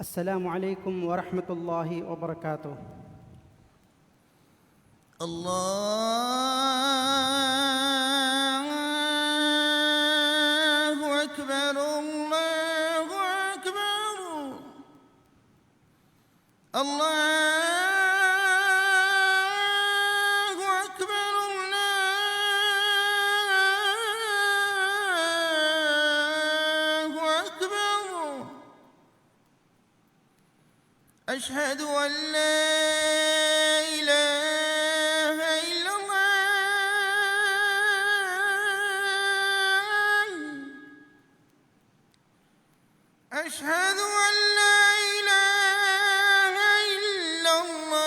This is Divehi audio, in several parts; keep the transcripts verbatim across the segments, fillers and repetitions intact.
السلام عليكم ورحمة الله وبركاته. الله أكبر، الله أكبر. الله أكبر، الله أكبر. أشهد أن لا إله إلا الله. أشهد أن لا إله إلا الله.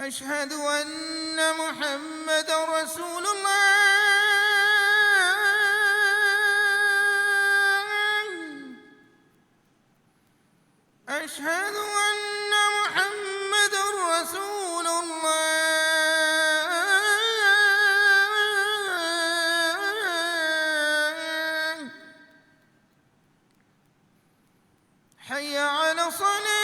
أشهد أن محمدا رسول الله. أشهد أن محمدا رسول الله. حي على الصلاة.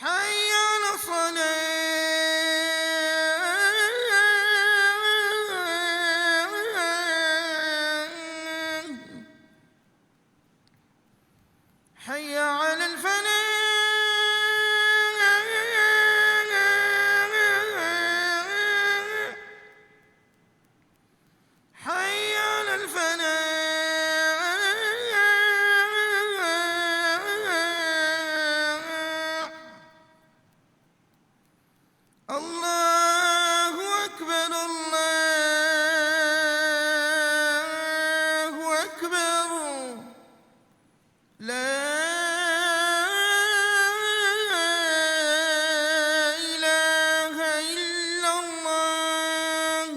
حي على الصلاة. حي على الفلاح. حي على الفلاح. الله أكبر، الله أكبر. لا إله إلا الله.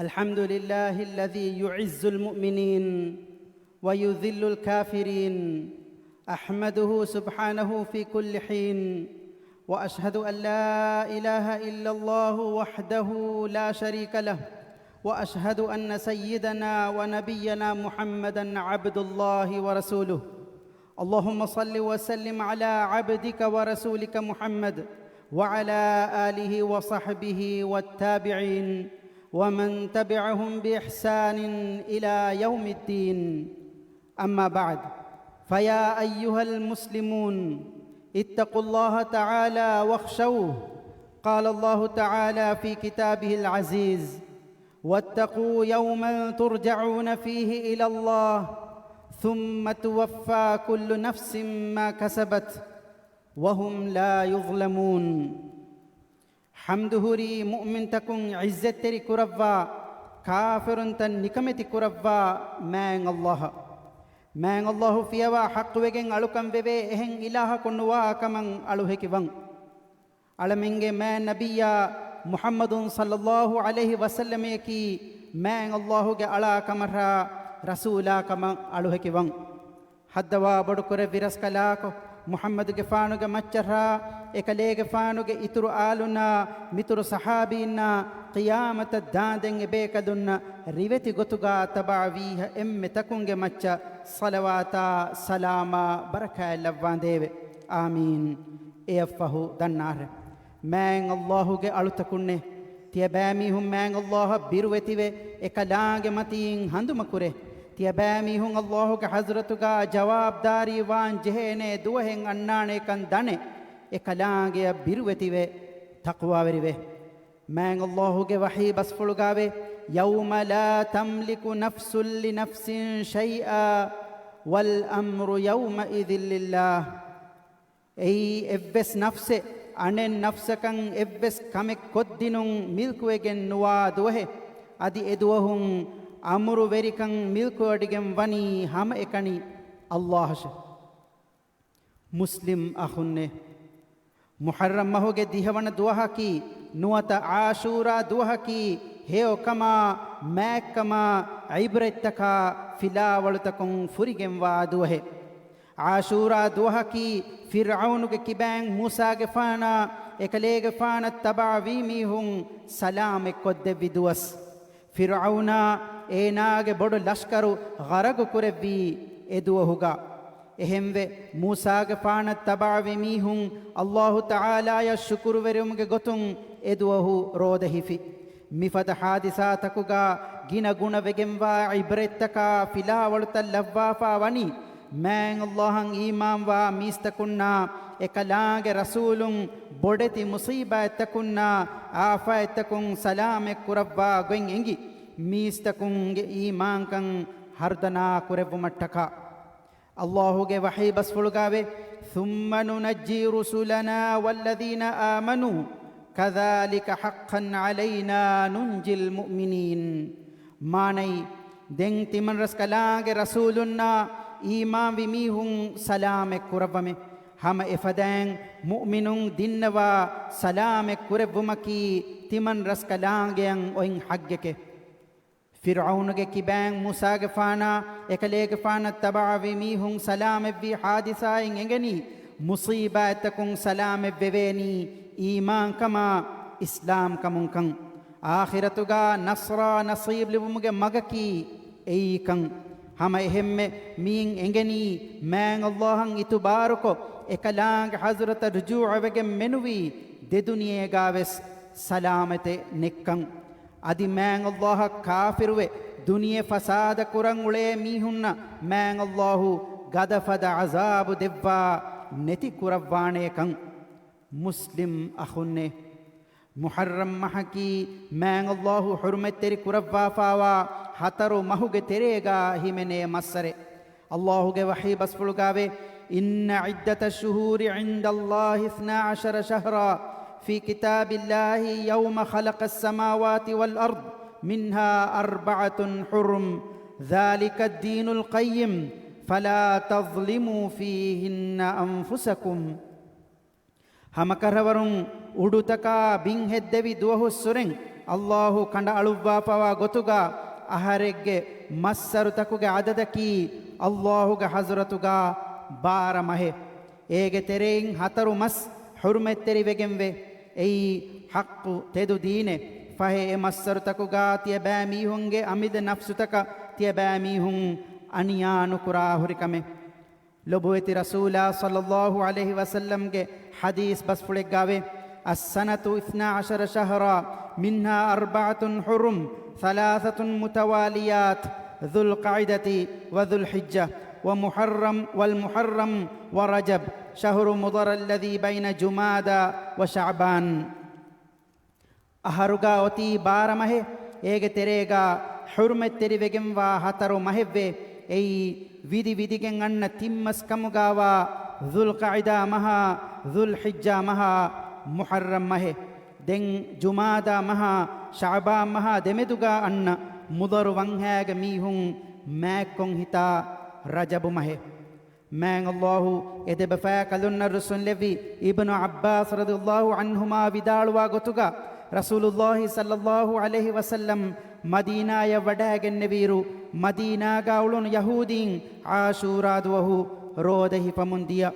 الحمد لله الذي يعز المؤمنين ويذل الكافرين. أحمده سبحانه في كل حين، وأشهد أن لا إله إلا الله وحده لا شريك له، وأشهد أن سيدنا ونبينا محمدا عبد الله ورسوله. اللهم صل وسلم على عبدك ورسولك محمد وعلى آله وصحبه والتابعين ومن تبعهم بإحسان إلى يوم الدين. أما بعد، فيا أيها المسلمون، اتقوا الله تعالى واخشوه. قال الله تعالى في كتابه العزيز: واتقوا يوما ترجعون فيه إلى الله ثم توفى كل نفس ما كسبت وهم لا يظلمون. ޙަމްދު ހުރީ މުއުމިންތަކުން ޢިއްޒަތްތެރި ކުރައްވާ، ކާފިރުންތައް ނިކަމެތި ކުރައްވާ މާތް ﷲ އަށް. މާތް ﷲ ފިޔަވާ ޙައްޤުވެގެން އަޅުކަން ވެވޭ އެހެން އިލާހަކު ނުވާ ކަމަށް އަޅުހެކިވަން. އަޅަމެންގެ މާތް ނަބިއްޔާ މުޙައްމަދު ޞައްލައްލާހު ޢަލައިހި ވަސައްލަމަކީ މާތް ﷲ ގެ އަޅާ ކަމަށްރާ ރަސޫލާ ކަމަށް އަޅުހެކިވަން. ޙައްދަވާ ބޮޑުކުރެއްވި ރަސްކަލާކޮ، މުޙައްމަދުގެފާނުގެ މައްޗަށްރާ، އެކަލޭގެފާނުގެ އިތުރު އާލުންނާ، މިތުރު ޞަޙާބީންނާ، ޤިޔާމަތަށް ދާންދެން އެބޭކަލުންނަށް ރިވެތި ގޮތުގާ ތަބަޢަވީހަ އެންމެ ތަކުންގެ މައްޗަށް ޞަލަވާތާ ސަލާމާ ބަރަކާތް ލައްވާނދޭވެ. އާމީން. އެއަށްފަހު ދަންނާށެ. މާތް ﷲ ގެ އަޅުތަކުންނޭ، ތިޔަބައިމީހުން މާތް ﷲ އަށް ބިރުވެތިވެ، އެކަލާނގެ މަތީން ހަނދުމަކުރޭ. ތިޔަބައިމީހުން ﷲ ގެ ޙަޟްރަތުގާ ޖަވާބުދާރީ ވާން ޖެހޭނޭ ދުވަހެއް އަންނާނޭކަން ދަނެ، އެކަލާނގެއަށް ބިރުވެތިވެ، ތަޤްވާވެރިވޭ. މާތް ﷲ ގެ ވަޙީ ބަސްފުޅުގާވޭ، يَوْمَ لَا تَمْلِكُ نَفْسٌ لِنَفْسٍ شَيْئًا والأمر يومئذ لله. އެއީ އެއްވެސް ނަފްސެއް އަނެއް ނަފްސަކަށް އެއްވެސް ކަމެއް ކޮށްދިނުން މިލްކުވެގެން ނުވާ ދުވަހެއް. އަދި އެދުވަހުން އަމުރުވެރިކަން މިލްކުވެވޮޑިގެން ވަނީ ހަމައެކަނި އައްލާހަށެ. މުސްލިމް އަޚުންނޭ! މުޙައްރަމް މަހުގެ ދިހަވަނަ ދުވަހަކީ، ނުވަތަ ޢާޝޫރާ ދުވަހަކީ، ހެޔޮކަމާ، މާތްކަމާ، ޢިބްރަތްތަކާ، ފިލާވަޅުތަކުން ފުރިގެންވާ ދުވަހެއް. ޢާޝޫރާ ދުވަހަކީ، ފިރްޢައުނުގެ ކިބައިން މޫސާގެފާނާ އެކަލޭގެފާނަށް ތަބަޢަވީ މީހުން ސަލާމަތްކޮށްދެއްވި ދުވަސް. ފިރްޢައުނާ އޭނާގެ ބޮޑު ލަޝްކަރު ޣަރަގު ކުރެއްވީ އެ ދުވަހުގަ. އެހެންވެ، މޫސާގެފާނަށް ތަބަޢަވި މީހުން އައްލާހު ތަޢާލާޔަށް ޝުކުރުވެރިވުމުގެ ގޮތުން އެ ދުވަހު ރޯދަ ހިފި. މިފަދަ ޙާދިސާތަކުގަ ގިނަ ގުނަ ވެގެންވާ ޢިބްރަތްތަކާ ފިލާވަޅުތައް ލައްވާފާ ވަނީ، މާތް އައްލާހަށް އީމާންވާ މީސްތަކުންނާ އެކަލާނގެ ރަސޫލުން ބޮޑެތި މުޞީބާތްތަކުންނާ އާފާތްތަކުން ސަލާމަތް ކުރައްވާ ގޮތް އެނގި މީސްތަކުންގެ އީމާންކަން ހަރުދަނާ ކުރެއްވުމަށްޓަކާ. އައްލާހުގެ ވަޙީ ބަސްފުޅުގައިވޭ، ثم ننجي رسلنا والذين آمنوا كذلك حقا علينا ننجي المؤمنين. މާނައީ، ދެން ތިމަންރަސްކަލާނގެ ރަސޫލުންނާ އީމާންވި މީހުން ސަލާމަތް ކުރައްވަމެ. ހަމަ އެފަދައިން މުއުމިނުން ދިންނަވާ ސަލާމަތް ކުރެއްވުމަކީ ތިމަންރަސްކަލާނގެއަށް އޮތް ޙައްޤެކެ. ފިރްޢައުނުގެ ކިބައިން މޫސާގެފާނާ އެކަލޭގެފާނަށް ތަބަޢަވި މީހުން ސަލާމަތްވި ޙާދިސާއިން އެނގެނީ، މުޞީބާތްތަކުން ސަލާމަތްވެވޭނީ އީމާންކަމާ އިސްލާމްކަމުންކަން. އާޚިރަތުގަ ނަޞްރާ ނަޞީބުލިބުމުގެ މަގަކީ އެއީކަން. ހަމަ އެހެންމެ މިއިން އެނގެނީ، މާތް އައްލާހަށް އިތުބާރުކޮށް، އެކަލާނގެ ޙަޟްރަތަށް ރުޖޫޢަވެގެން މެނުވީ، ދެދުނިޔޭގަވެސް ސަލާމަތެއް ނެއްކަން. އަދި މާތް އައްލާހަށް ކާފިރުވެ، ދުނިޔެ ފަސާދަ ކުރަން އުޅޭ މީހުންނަށް މާތް އައްލާހު ގަދަފަދަ ޢަޒާބު ދެއްވާ ނެތި ކުރައްވާނޭކަން. މުސްލިމް އަޚުންނޭ! މުޙައްރަމް މަހަކީ މާތް އައްލާހު ޙުރުމަތްތެރި ކުރައްވާފާވާ ހަތަރު މަހުގެ ތެރޭގަ ހިމެނޭ މައްސަރެއް. އައްލާހުގެ ވަޙީ ބަސްފުޅުގައިވޭ، إن عدة الشهور عند الله اثنا عشر شهرا في كتاب الله يوم خلق السماوات والأرض منها أربعة حرم ذلك الدين القيم فلا تظلموا فيهن أنفسكم. ހަމަކަށަވަރުން އުޑުތަކާ ބިން ހެއްދެވި ދުވަހުއްސުރެން އައްލާހު ކަނޑައަޅުއްވާފަވާ ގޮތުގަ އަހަރެއްގެ މައްސަރުތަކުގެ ޢަދަދަކީ އައްލާހުގެ ޙަޟްރަތުގަ ބާރަ މަހެއް. އޭގެ ތެރެއިން ހަތަރު މަސް ޙުރުމަތްތެރިވެގެންވޭ. އެއީ ޙައްޤު ތެދު ދީނެއް. ފަހެ އެ މައްސަރުތަކުގަ ތިޔަބައިމީހުންގެ އަމިއްލަ ނަފްސުތަކަށް ތިޔަބައިމީހުން އަނިޔާ ނުކުރާ ހުރިކަމެއް. ލޮބުވެތި ރަސޫލާ ޞައްލައްލާހު ޢަލައިހި ވަސައްލަމްގެ ޙަދީޘް ބަސްފުޅެއްގައިވޭ، السنة اثنا عشر شهرا منها أربعة حرم ثلاثة متواليات ذو القعدة وذو الحجة ومحرم والمحرم ورجب شهر مضر الذي بين جمادى وشعبان. އަހަރުގަ އޮތީ ބާރަ މަހެއް. އޭގެ ތެރޭގަ ޙުރުމަތްތެރިވެގެންވާ ހަތަރު މަހެއްވޭ. އެއީ ވިދި ވިދިގެން އަންނަ ތިން މަސް ކަމުގައިވާ ޛުލްޤަޢިދާ މަހާ، ޛުލްޙިއްޖާ މަހާ، މުޙައްރަމް މަހެއް. ދެން ޖުމާދާ މަހާ، ޝަޢުބާން މަހާ ދެމެދުގަ އަންނަ މުޟަރު ވަންހައިގެ މީހުން މާތްކޮށް ހިތާ ރަޖަބު މަހެއް. މާތް ﷲ އެ ދެބަފާ ކަލުންނަށް ރުއްސުންލެއްވި. އިބްނު ޢައްބާސް ރަޟިޔަﷲ ޢަންހުމާ ވިދާޅުވާ ގޮތުގަ، ރަސޫލުﷲ ޞައްލަﷲ ޢަލައިހި ވަސައްލަމް މަދީނާޔަށް ވަޑައިގެންނެވިއިރު، މަދީނާގަ އުޅުނު ޔަހޫދީން ޢާޝޫރާ ދުވަހު ރޯދަ ހިފަމުން ދިޔަ.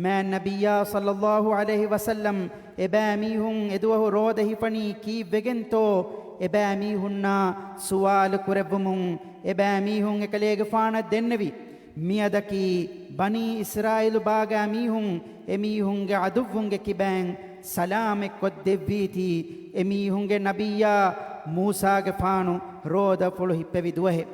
މާތް ނަބިއްޔާ ޞައްލަﷲ ޢަލައިހި ވަސައްލަމް އެބައިމީހުން އެދުވަހު ރޯދަ ހިފަނީ ކީއްވެގެންތޯ؟ އެބައިމީހުންނާ ސުވާލު ކުރެއްވުމުން އެބައިމީހުން އެކަލޭގެފާނަށް ދެންނެވި. މިއަދަކީ ބަނީ އިސްރާއީލު ބާގާ މީހުން އެމީހުންގެ ޢަދުއްވުންގެ ކިބައިން ސަލާމަތްކޮށްދެއްވީތީ، އެމީހުންގެ ނަބިއްޔާ މޫސާގެފާނު ރޯދަފުޅު ހިއްޕެވި ދުވަހެއް.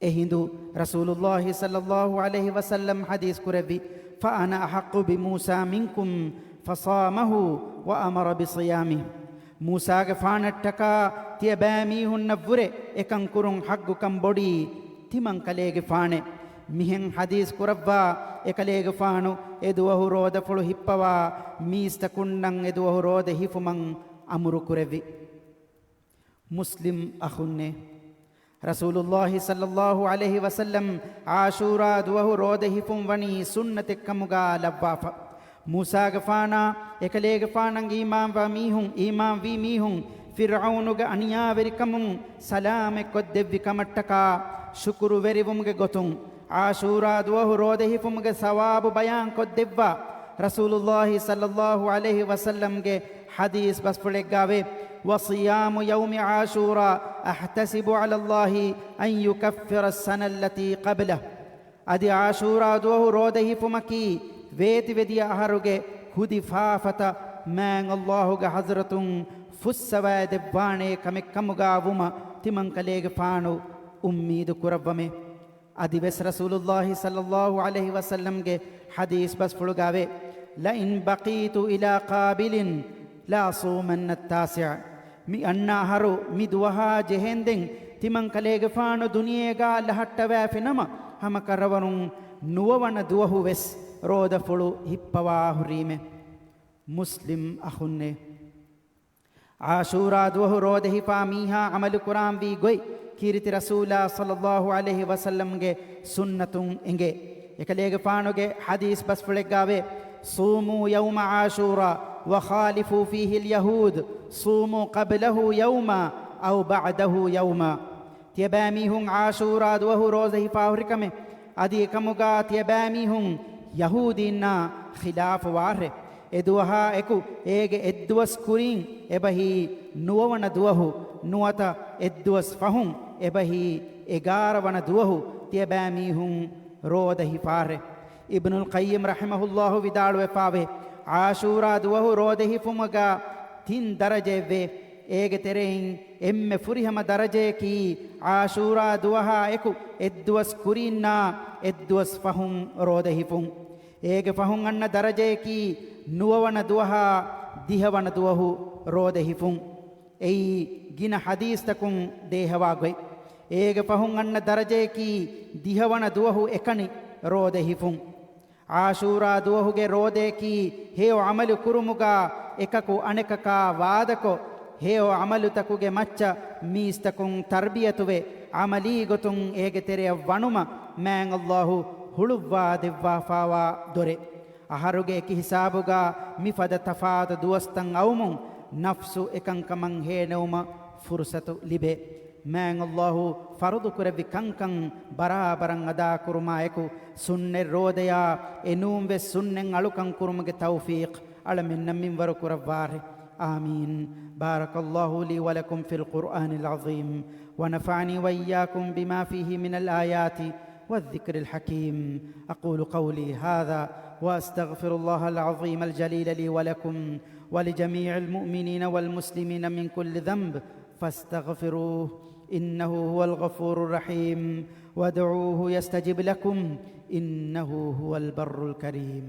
އެހިނދު ރަސޫލުﷲ ޞައްލަﷲ ޢަލައިހި ވަސައްލަމް ޙަދީޘް ކުރެއްވި، فأنا أحق بموسى منكم فصامه وأمر بصيامه. މޫސާގެފާނަށްޓަކާ ތިޔަބައިމީހުންނަށްވުރެ އެކަން ކުރުން ޙައްޤުކަން ބޮޑީ ތިމަންކަލޭގެފާނެ. މިހެން ޙަދީޘް ކުރައްވާ އެކަލޭގެފާނު އެ ދުވަހު ރޯދަފުޅު ހިއްޕަވާ މީސްތަކުންނަށް އެ ދުވަހު ރޯދަ ހިފުމަށް އަމުރު ކުރެއްވި. މުސްލިމް އަޚުންނޭ! ރަސޫލުﷲ ޞައްލަﷲ ޢަލައިހި ވަސައްލަމް ޢާޝޫރާ ދުވަހު ރޯދަ ހިފުން ވަނީ ސުންނަތެއްކަމުގާ ލައްވާފަ. މޫސާގެފާނާ އެކަލޭގެފާނަށް އީމާންވާ މީހުން، އީމާންވީ މީހުން ފިރްޢައުނުގެ އަނިޔާވެރިކަމުން ސަލާމަތްކޮށްދެއްވި ކަމަށްޓަކާ ޝުކުރުވެރިވުމުގެ ގޮތުން، ޢާޝޫރާ ދުވަހު ރޯދަ ހިފުމުގެ ސަވާބު ބަޔާންކޮށްދެއްވާ ރަސޫލުﷲ ޞައްލަﷲ ޢަލައިހި ވަސައްލަމްގެ ޙަދީޘް ބަސްފުޅެއްގާވޭ، وصيام يوم عاشوراء أحتسب على الله أن يكفر السنة التي قبله. އަދި ޢާޝޫރާ ދުވަހު ރޯދަ ހިފުމަކީ، ވޭތިވެދިޔަ އަހަރުގެ ކުދި ފާފަތައް މާތް ﷲ ގެ ޙަޟްރަތުން ފުއްސަވައިދެއްވާނޭ ކަމެއްކަމުގާ ވުމަށް ތިމަންކަލޭގެފާނު އުއްމީދު ކުރައްވަމޭ. އަދިވެސް ރަސޫލުﷲ ޞައްލަﷲ ޢަލައިހި ވަސައްލަމްގެ ޙަދީޘް ބަސްފުޅުގާވޭ، لئن بقيت إلى قابل لأصومن التاسع. މި އަންނަ އަހަރު މި ދުވަހާ ޖެހެންދެން ތިމަންކަލޭގެފާނު ދުނިޔޭގާ ލަހައްޓަވައިފި ނަމަ، ހަމަކަށަވަރުން ނުވަވަނަ ދުވަހު ވެސް ރޯދަފުޅު ހިއްޕަވާ ހުރީމެ. މުސްލިމް އަޚުންނޭ! ޢާޝޫރާ ދުވަހު ރޯދަ ހިފާ މީހާ ޢަމަލު ކުރާންވީ ގޮތް ކީރިތި ރަސޫލާ ޞައްލަﷲ ޢަލައިހި ވަސައްލަމްގެ ސުންނަތުން އެނގޭ. އެކަލޭގެފާނުގެ ޙަދީޘް ބަސްފުޅެއްގާވޭ، صوموا يوم عاشوراء وخالفوا فيه اليهود، صوموا قبله يوما أو بعده يوما. ތިޔަބައިމީހުން ޢާޝޫރާ ދުވަހު ރޯދަ ހިފާ ހުރިކަމެއް، އަދި އެކަމުގާ ތިޔަބައިމީހުން ޔަހޫދީންނާ ޚިލާފުވާށޭ. އެ ދުވަހާ އެކު އޭގެ އެއްދުވަސް ކުރިން އެބަހީ ނުވަވަނަ ދުވަހު، ނުވަތަ އެއްދުވަސް ފަހުން އެބަހީ އެގާރަ ވަނަ ދުވަހު ތިޔަބައިމީހުން ރޯދަ ހިފާށޭ. އިބްނުލް ޤައްޔިމް ރަޙިމަހުﷲ ވިދާޅުވެފާވޭ، ޢާޝޫރާ ދުވަހު ރޯދަ ހިފުމުގަ ތިން ދަރަޖައެއްވޭ. އޭގެ ތެރެއިން އެންމެ ފުރިހަމަ ދަރަޖަޔަކީ، ޢާޝޫރާ ދުވަހާ އެކު އެއްދުވަސް ކުރީންނާ އެއްދުވަސް ފަހުން ރޯދަ ހިފުން. އޭގެ ފަހުން އަންނަ ދަރަޖަޔަކީ، ނުވަވަނަ ދުވަހާ ދިހަވަނަ ދުވަހު ރޯދަ ހިފުން. އެއީ ގިނަ ޙަދީޘްތަކުން ދޭހަވާ ގޮތް. އޭގެ ފަހުން އަންނަ ދަރަޖަޔަކީ، ދިހަވަނަ ދުވަހު އެކަނި ރޯދަ ހިފުން. ޢާޝޫރާ ދުވަހުގެ ރޯދަޔަކީ ހެޔޮ ޢަމަލު ކުރުމުގާ އެކަކު އަނެކަކާ ވާދަކޮށް، ހެޔޮ ޢަމަލުތަކުގެ މައްޗަށް މީސްތަކުން ތަރްބިޔަތުވެ، ޢަމަލީ ގޮތުން އޭގެ ތެރެއަށް ވަނުމަށް މާތް ﷲ ހުޅުއްވާ ދެއްވާފާވާ ދޮރެއް. އަހަރުގެ އެކި ހިސާބުގާ މިފަދަ ތަފާތު ދުވަސްތައް އައުމުން ނަފްސު އެކަންކަމަށް ހޭނެވުމަށް ފުރުޞަތު ލިބޭ. މާތް ﷲ ފަރުޟު ކުރެއްވި ކަންކަން ބަރާބަރަށް އަދާ ކުރުމާއެކު، ސުންނަތް ރޯދަޔާ އެނޫންވެސް ސުންނަތް އަޅުކަން ކުރުމުގެ ތައުފީޤް އަޅަމެންނަށް މިންވަރު ކުރައްވާށި. آمين. بارك الله لي ولكم في القرآن العظيم، ونفعني وإياكم بما فيه من الآيات والذكر الحكيم. أقول قولي هذا وأستغفر الله العظيم الجليل لي ولكم ولجميع المؤمنين والمسلمين من كل ذنب، فاستغفروه، إنه هو الغفور الرحيم، وادعوه يستجب لكم، إنه هو البر الكريم.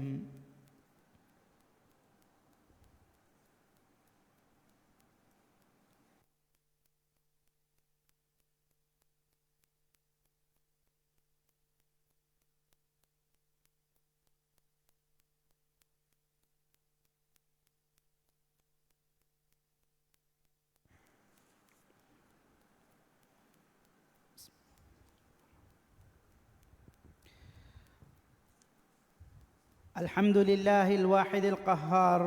الحمد لله الواحد القهار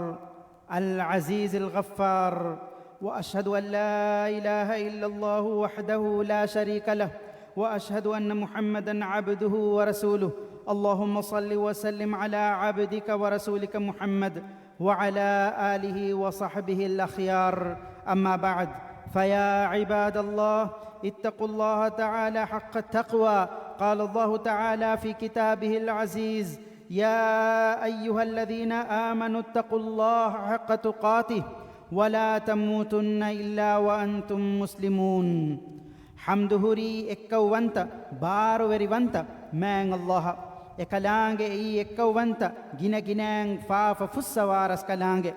العزيز الغفار، وأشهد أن لا إله إلا الله وحده لا شريك له، وأشهد أن محمدا عبده ورسوله. اللهم صل وسلم على عبدك ورسولك محمد وعلى آله وصحبه الأخيار. أما بعد، فيا عباد الله، اتقوا الله تعالى حق التقوى. قال الله تعالى في كتابه العزيز: يا أيها الذين آمنوا اتقوا الله حق تقاته ولا تموتن إلا وأنتم مسلمون. ޙަމްދު ހުރީ އެއްކައުވަންތަ، ބާރުވެރިވަންތަ މާތް ﷲ އަށް. އެކަލާނގެ އެއީ އެއްކައުވަންތަ، ގިނަގިނައިން ފާފަ ފުއްސަވާ ރަސްކަލާނގެ.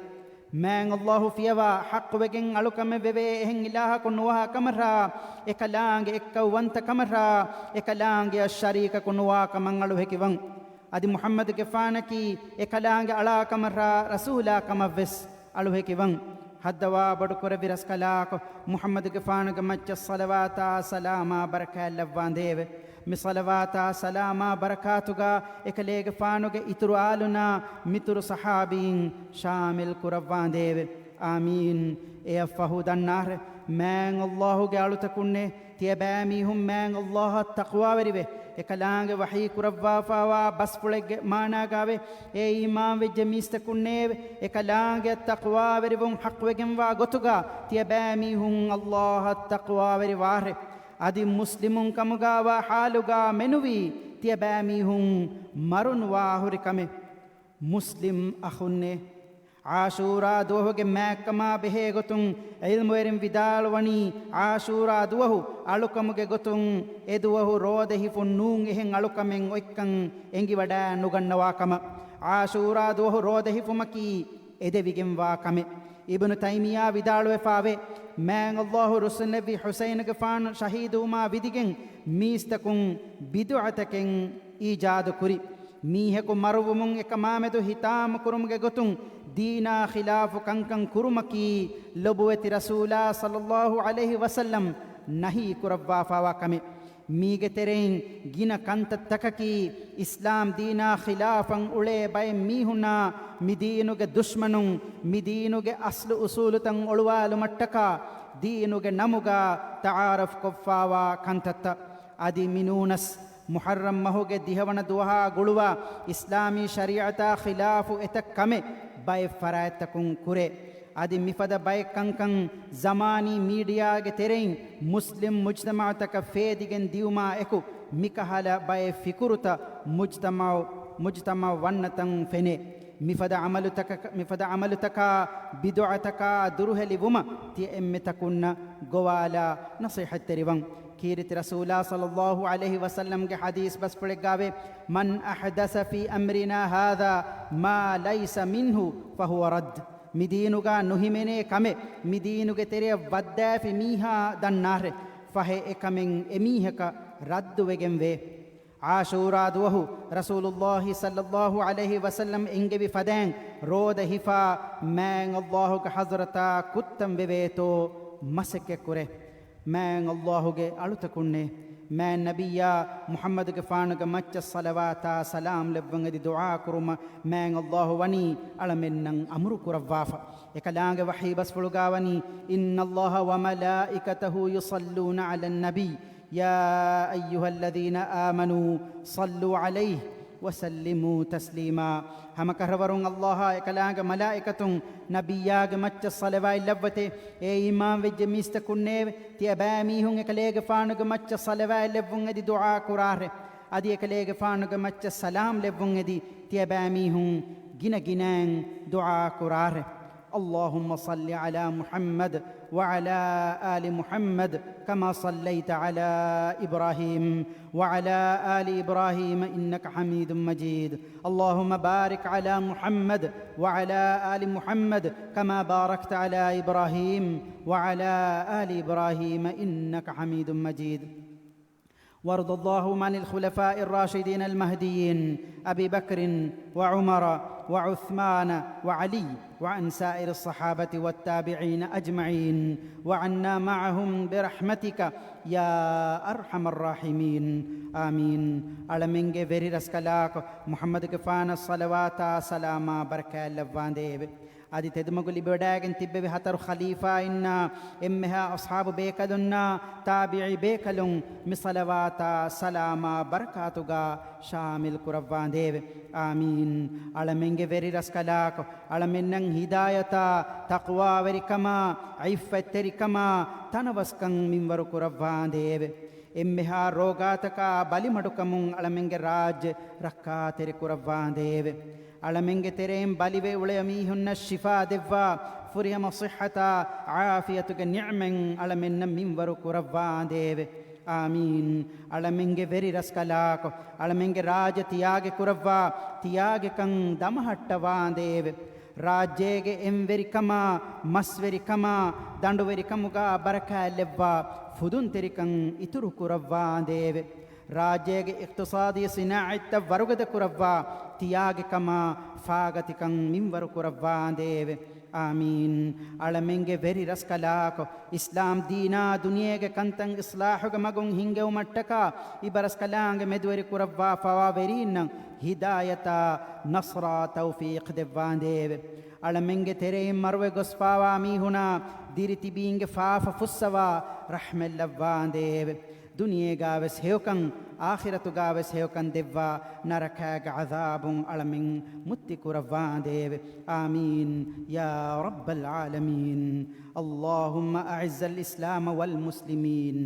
މާތް ﷲ ފިޔަވާ ޙައްޤުވެގެން އަޅުކަމެއް ވެވޭ އެހެން އިލާހަކު ނުވާ ކަމަށާ، އެކަލާނގެ އެއްކައުވަންތަ ކަމަށާ، އެކަލާނގެއަށް ޝަރީކަކު ނުވާ ކަމަށް އަޅުހެކިވަން. އަދި މުޙައްމަދުގެފާނަކީ އެކަލާނގެ އަޅާ ކަމަށާ ރަސޫލާ ކަމަށްވެސް އަޅުހެކިވަން. ހައްދަވާ ބޮޑުކުރެއްވި ރަސްކަލާކޮ، މުޙައްމަދުގެފާނުގެ މައްޗަށް ޞަލަވާތާ ސަލާމާ ބަރަކާތް ލައްވާނދޭވެ. މި ޞަލަވާތާ ސަލާމާ ބަރަކާތުގާ އެކަލޭގެފާނުގެ އިތުރު އާލުންނާ މިތުރު ޞަޙާބީން ޝާމިލް ކުރައްވާނދޭވެ. އާމީން. އެއަށްފަހު ދަންނާށޭ، މާތް ﷲ ގެ އަޅުތަކުންނޭ، ތިޔަބައިމީހުން މާތް ﷲ އަށް ތަޤްވާވެރިވެ، އެކަލާނގެ ވަޙީ ކުރައްވާފާވާ ބަސްފުޅެއްގެ މާނާގާވެ، އޭ އީމާންވެއްޖެ މީސްތަކުންނޭވެ، އެކަލާނގެއަށް ތަޤްވާވެރިވުން ޙައްޤުވެގެންވާ ގޮތުގާ ތިޔަބައިމީހުން ﷲ އަށް ތަޤްވާވެރިވާށޭ. އަދި މުސްލިމުން ކަމުގާވާ ޙާލުގާ މެނުވީ ތިޔަބައިމީހުން މަރުނުވާ ހުރި ކަމެއް. މުސްލިމް އަޚުންނޭ، ޢާޝޫރާ ދުވަހުގެ މާތްކަމާ ބެހޭގޮތުން ޢިލްމުވެރިން ވިދާޅުވަނީ، ޢާޝޫރާ ދުވަހު އަޅުކަމުގެ ގޮތުން އެ ދުވަހު ރޯދަ ހިފުން ނޫން އެހެން އަޅުކަމެއް އޮތްކަން އެނގިވަޑައި ނުގަންނަވާ ކަމަށް. ޢާޝޫރާ ދުވަހު ރޯދަ ހިފުމަކީ އެދެވިގެންވާ ކަމެއް. އިބްނު ތައިމިއްޔާ ވިދާޅުވެފާވޭ، މާތް ﷲ ރުއްސުންނެވި ޙުސައިނުގެފާނު ޝަހީދުވުމާ ވިދިގެން މީސްތަކުން ބިދުޢަތަކެއް އީޖާދު ކުރި. މީހަކު މަރުވުމުން އެކަމާމެދު ހިތާމަކުރުމުގެ ގޮތުން ދީނާ ޚިލާފު ކަންކަން ކުރުމަކީ ލޮބުވެތި ރަސޫލާ ޞައްލައްލާހު ޢަލައިހި ވަސައްލަމް ނަހީ ކުރައްވާފާވާ ކަމެއް. މީގެ ތެރެއިން ގިނަ ކަންތައްތަކަކީ އިސްލާމް ދީނާ ޚިލާފަށް އުޅޭ ބައެއް މީހުންނާ މި ދީނުގެ ދުޝްމަނުން މި ދީނުގެ އަސްލު އުސޫލުތައް އޮޅުވާލުމަށްޓަކާ ދީނުގެ ނަމުގާ ތަޢާރަފްކޮށްފާވާ ކަންތައްތައް. އަދި މިނޫނަސް މުޙައްރަމް މަހުގެ ދިހަވަނަ ދުވަހާ ގުޅުވާ އިސްލާމީ ޝަރީޢަތާ ޚިލާފު އެތައް ކަމެއް ބައެއް ފަރާތްތަކުން ކުރޭ. އަދި މިފަދަ ބައެއް ކަންކަން ޒަމާނީ މީޑިއާގެ ތެރެއިން މުސްލިމް މުޖްތަމަޢުތަކަށް ފޭދިގެން ދިއުމާ އެކު، މިކަހަލަ ބައެއް ފިކުރުތައް މުޖްތަމަޢު، މުޖްތަމަޢު ވަންނަތަން ފެނޭ. މިފަދަ ޢަމަލުތަކަކަ-، މިފަދަ ޢަމަލުތަކާ ބިދުޢަތަކާ ދުރުހެލިވުމަށް ތިޔަ އެންމެ ތަކުންނަށް ގޮވާލާ ނަޞޭޙަތްތެރިވަން. ކީރިތި ރަސޫލާ ޞައްލައްލާހު ޢަލައިހި ވަސައްލަމްގެ ޙަދީޘް ބަސްފުޅެއްގާވޭ، "من أحدث في أمرنا هذا ما ليس منه فهو رد." މިދީނުގާ ނުހިމެނޭ ކަމެއް މިދީނުގެ ތެރެއަށް ވައްދާފި މީހާ ދަންނާށޭ، ފަހެ އެކަމެއް އެމީހަކަށް ރައްދުވެގެންވޭ. ޢާޝޫރާ ދުވަހު ރަސޫލުއްލާހި ޞައްލައްލާހު ޢަލައިހި ވަސައްލަމް އެންގެވި ފަދައިން ރޯދަ ހިފާ މާތް ﷲ ގެ ޙަޟްރަތާ ކުއްތަން ވެވޭތޯ މަސައްކަތްކުރޭ. މާތް ﷲ ގެ އަޅުތަކުންނޭ، މާތް ނަބިއްޔާ މުޙައްމަދުގެފާނުގެ މައްޗަށް ޞަލަވާތާ ސަލާމް ލެއްވުން އެދި ދުޢާ ކުރުމަށް މާތް ﷲ ވަނީ އަޅަމެންނަށް އަމުރު ކުރައްވާފަ. އެކަލާނގެ ވަޙީ ބަސްފުޅުގާ ވަނީ، "إن الله وملائكته يصلون على النبي، يا أيها الذين آمنوا صلوا عليه وسلموا تسليما." ހަމަކަށަވަރުން ﷲ އާ އެކަލާނގެ މަލާއިކަތުން ނަބިއްޔާގެ މައްޗަށް ޞަލަވާތް ލައްވަތޭ. އޭ އީމާންވެއްޖެ މީސްތަކުންނޭވެ! ތިޔަބައިމީހުން އެކަލޭގެފާނުގެ މައްޗަށް ޞަލަވާތް ލެއްވުން އެދި ދުޢާ ކުރާށޭ. އަދި އެކަލޭގެފާނުގެ މައްޗަށް ސަލާމް ލެއްވުން އެދި ތިޔަބައިމީހުން ގިނަ ގިނައިން ދުޢާ ކުރާށޭ. اللهم صل على محمد وعلى آل محمد كما صليت على إبراهيم وعلى آل إبراهيم إنك حميد مجيد. اللهم بارك على محمد وعلى آل محمد كما باركت على إبراهيم وعلى آل إبراهيم إنك حميد مجيد. وارض اللهم عن الخلفاء الراشدين المهديين أبي بكر وعمر وعثمان وعلي وعن سائر الصحابة والتابعين أجمعين وعنا معهم برحمتك يا أرحم الراحمين. آمين. އަޅަމެންގެ ވެރި ރަސްކަލާކޮ މުޙައްމަދުގެފާނަށް ޞަލަވާތާ ސަލާމާ ބަރަކާތް ލައްވާނދޭވެ. އަދި ތެދުމަގު ލިބިވަޑައިގެން ތިއްބެވި ހަތަރު ޚަލީފާއިންނާ އެންމެހާ އަޞްޙާބު ބޭކަލުންނާ ތާބިޢީ ބޭކަލުން މި ޞަލަވާތާ ސަލާމާ ބަރަކާތުގާ ޝާމިލް ކުރައްވާނދޭވެ. އާމީން. އަޅަމެންގެ ވެރި ރަސްކަލާކޮ އަޅަމެންނަށް ހިދާޔަތާ، ތަޤްވާވެރިކަމާ، ޢިއްފަތްތެރިކަމާ، ތަނަވަސްކަން މިންވަރު ކުރައްވާނދޭވެ. އެންމެހާ ރޯގާތަކާ ބަލިމަޑުކަމުން އަޅަމެންގެ ރާއްޖެ ރައްކާތެރި ކުރައްވާނދޭވެ. އަޅަމެންގެ ތެރެއިން ބަލިވެ އުޅޭ މީހުންނަށް ޝިފާ ދެއްވާ، ފުރިހަމަ ޞިއްޙަތާ، ޢާފިޔަތުގެ ނިޢުމަތް އަޅަމެންނަށް މިންވަރު ކުރައްވާނދޭވެ. އާމީން. އަޅަމެންގެ ވެރި ރަސްކަލާކޮ އަޅަމެންގެ ރާއްޖެ ތިޔާގެ ކުރައްވާ، ތިޔާގެކަން ދަމަހައްޓަވާނދޭވެ. ރާއްޖޭގެ އެންވެރިކަމާ، މަސްވެރިކަމާ، ދަނޑުވެރިކަމުގާ ބަރަކާތްލެއްވާ، ފުދުންތެރިކަން އިތުރު ކުރައްވާނދޭވެ. ރާއްޖޭގެ އިޤްތިޞާދީ ސިނާޢަތްތައް ވަރުގަދަ ކުރައްވާ، ތިޔާގެ ކަމާ ފާގަތިކަން މިންވަރު ކުރައްވާނދޭވެ. އާމީން. އަޅަމެންގެ ވެރި ރަސްކަލާކޮ، އިސްލާމް ދީނާ ދުނިޔޭގެ ކަންތައް އިޞްލާޙުގެ މަގުން ހިންގެވުމަށްޓަކާ، އިބަރަސްކަލާނގެ މެދުވެރި ކުރައްވާފަވާ ވެރީންނަށް ހިދާޔަތާ، ނަޞްރާ، ތައުފީޤް ދެއްވާނދޭވެ. އަޅަމެންގެ ތެރެއިން މަރުވެ ގޮސްފާވާ މީހުނާ ދިރިތިބީންގެ ފާފަ ފުއްސަވާ ރަޙްމަތްލައްވާނދޭވެ. ދުނިޔޭގާވެސް ހެޔޮކަން، އާޚިރަތުގާވެސް ހެޔޮކަން ދެއްވާ، ނަރަކާގެ ޢަޛާބުން އަޅަމެން މުއްތި ކުރައްވާނދޭވެ. އާމީން ޔާ ރައްބަލް ޢާލަމީން. اللهم أعز الإسلام والمسلمين،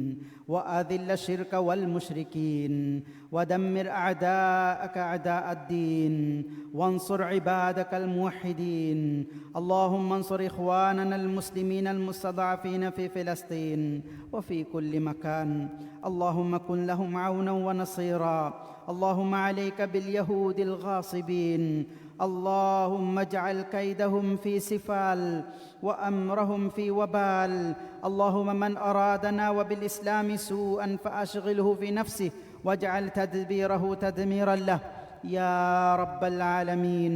وأذل الشرك والمشركين، ودمر أعداءك أعداء الدين، وانصر عبادك الموحدين. اللهم انصر إخواننا المسلمين المستضعفين في فلسطين وفي كل مكان. اللهم كن لهم عونا ونصيرا. اللهم عليك باليهود الغاصبين. اللهم اجعل كيدهم في سفال وأمرهم في وبال. اللهم من أرادنا وبالإسلام سوءا فأشغله في نفسه واجعل تدبيره تدميرا له يا رب العالمين.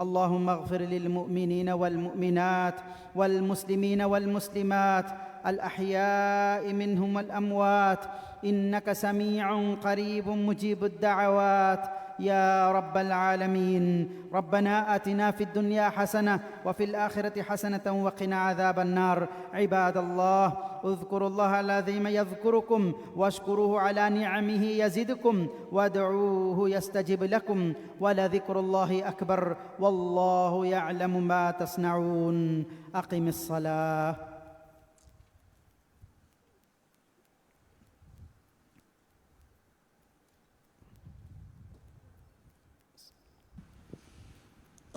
اللهم اغفر للمؤمنين والمؤمنات والمسلمين والمسلمات الأحياء منهم والأموات إنك سميع قريب مجيب الدعوات يا رب العالمين. ربنا آتنا في الدنيا حسنة وفي الآخرة حسنة وقنا عذاب النار. عباد الله، اذكروا الله العظيم يذكركم واشكروه على نعمه يزدكم وادعوه يستجب لكم ولذكر الله أكبر والله يعلم ما تصنعون. أقم الصلاة.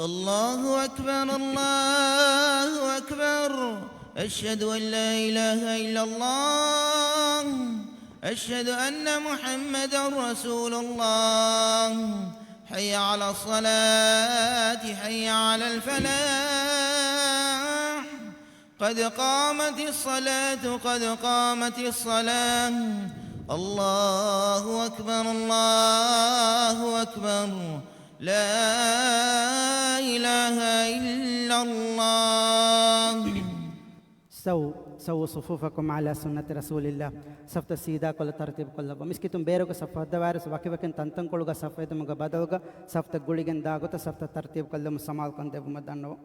الله أكبر، الله أكبر. أشهد أن لا إله إلا الله. أشهد أن محمدا رسول الله. حي على الصلاة، حي على الفلاح. قد قامت الصلاة، قد قامت الصلاة. الله أكبر، الله أكبر. لا إله إلا الله. سووا، سووا صفوفكم على سنة رسول الله. ސަފްތައް ސީދާކޮށްލަ ތަރުތީބުކޮށްލައްވާ. މިސްކިތުން ބޭރުގެ ސަފް ހައްދަވާއިރު ވަކިވަކިން ތަންތަންކޮޅުގަ ސަފް ހެދުމުގެ ބަދަލުގަ ސަފްތައް ގުޅިގެން ދާ ގޮތަށް ސަފްތައް ތަރުތީބުކޮށްލަމުން ސަމާލުކަން ދެއްވުމަށް ދަންނަވަން.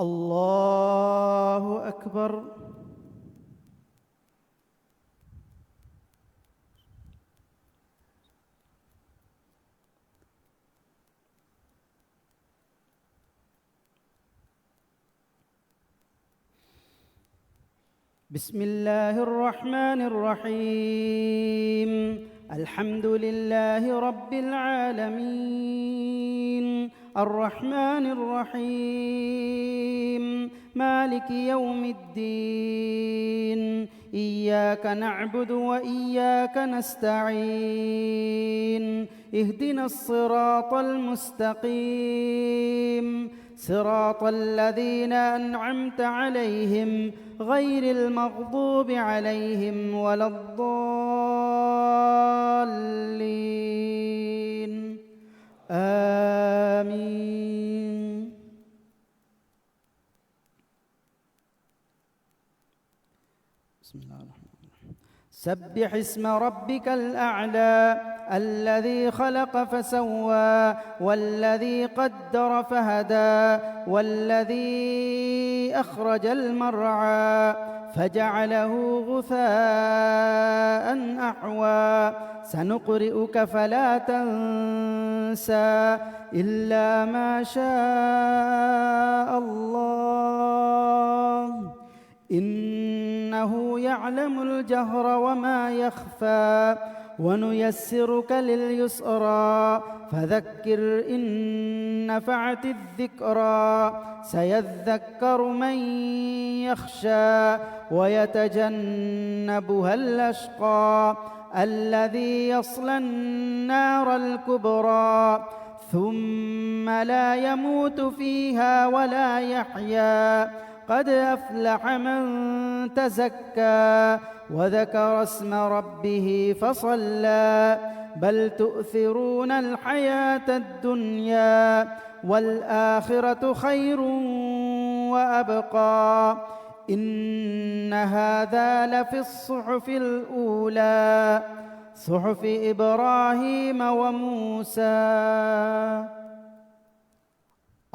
الله أكبر. بسم الله الرحمن الرحيم. الحمد لله رب العالمين. الرحمن الرحيم. مالك يوم الدين. إياك نعبد وإياك نستعين. اهدنا الصراط المستقيم. صراط الذين أنعمت عليهم غير المغضوب عليهم ولا الضالين. آمين. بسم الله الرحمن الرحيم. سبح اسم ربك الأعلى الذي خلق فسوى والذي قدر فهدى والذي أخرج المرعى فجعله غثاء أحوى سنقرئك فلا تنسى إلا ما شاء الله إنه يعلم الجهر وما يخفى ونيسرك لليسرى، فذكر إن نفعت الذكرى، سيذكر من يخشى، ويتجنبها الأشقى، الذي يصلى النار الكبرى، ثم لا يموت فيها ولا يحيا، قد أفلح من تزكى، وذكر اسم ربه فصلى، بل تؤثرون الحياة الدنيا، والآخرة خير وأبقى، إن هذا لفي الصحف الأولى، صحف إبراهيم وموسى.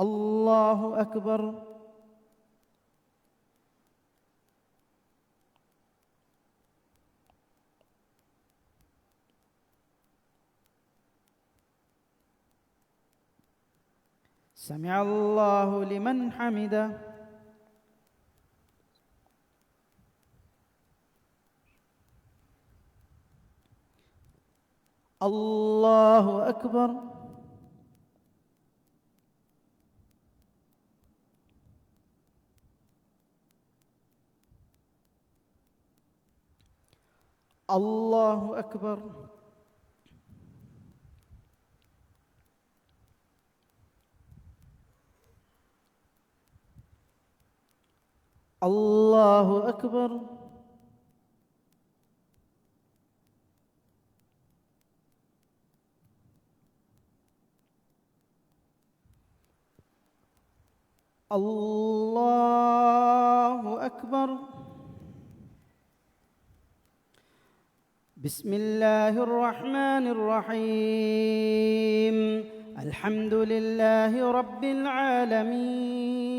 الله أكبر. سمع الله لمن حمده. الله أكبر. الله أكبر. الله أكبر. الله أكبر. بسم الله الرحمن الرحيم. الحمد لله رب العالمين.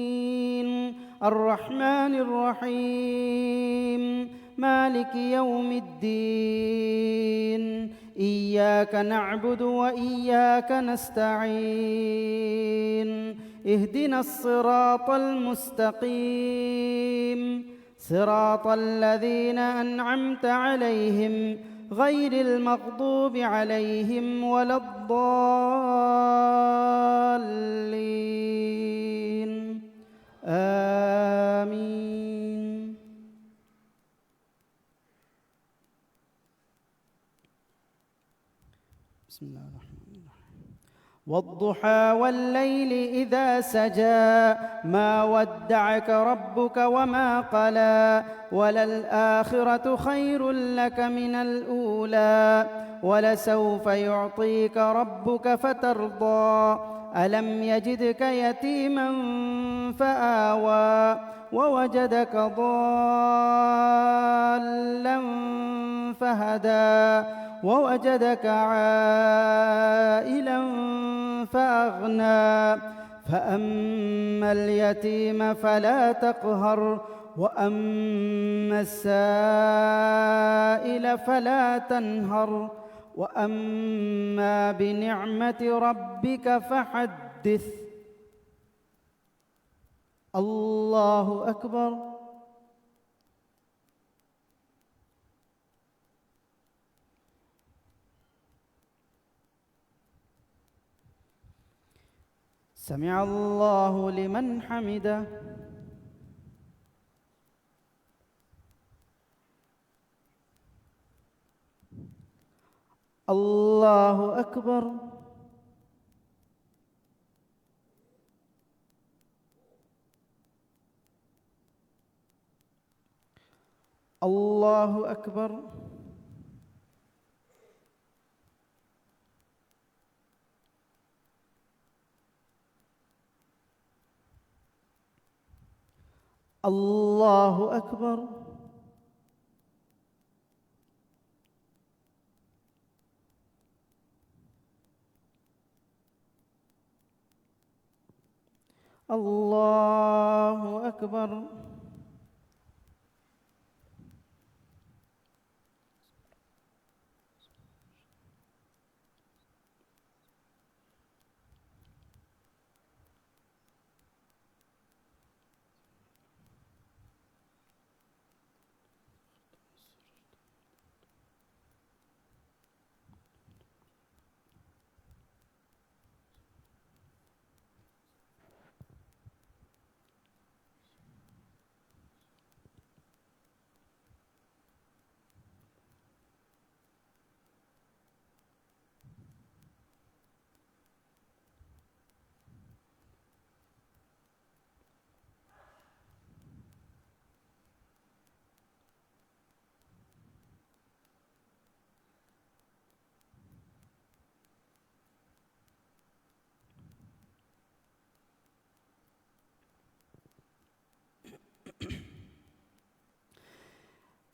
الرحمن الرحيم. مالك يوم الدين. إياك نعبد وإياك نستعين. اهدنا الصراط المستقيم. صراط الذين أنعمت عليهم غير المغضوب عليهم ولا الضالين. آمين. بسم الله الرحمن الرحيم. والضحى والليل إذا سجى، ما ودعك ربك وما قلى، وللآخرة خير لك من الأولى، ولسوف يعطيك ربك فترضى، ألم يجدك يتيما فآوى، ووجدك ضالا فهدى، ووجدك عائلا فأغنى، فأما اليتيم فلا تقهر، وأما السائل فلا تنهر، وأما بنعمة ربك فحدث. الله أكبر. سمع الله لمن حمده. الله أكبر. الله أكبر. الله أكبر. الله أكبر.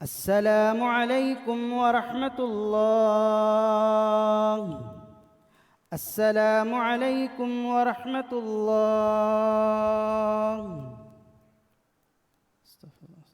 السلام عليكم ورحمة الله. السلام عليكم ورحمة الله. استغفر الله.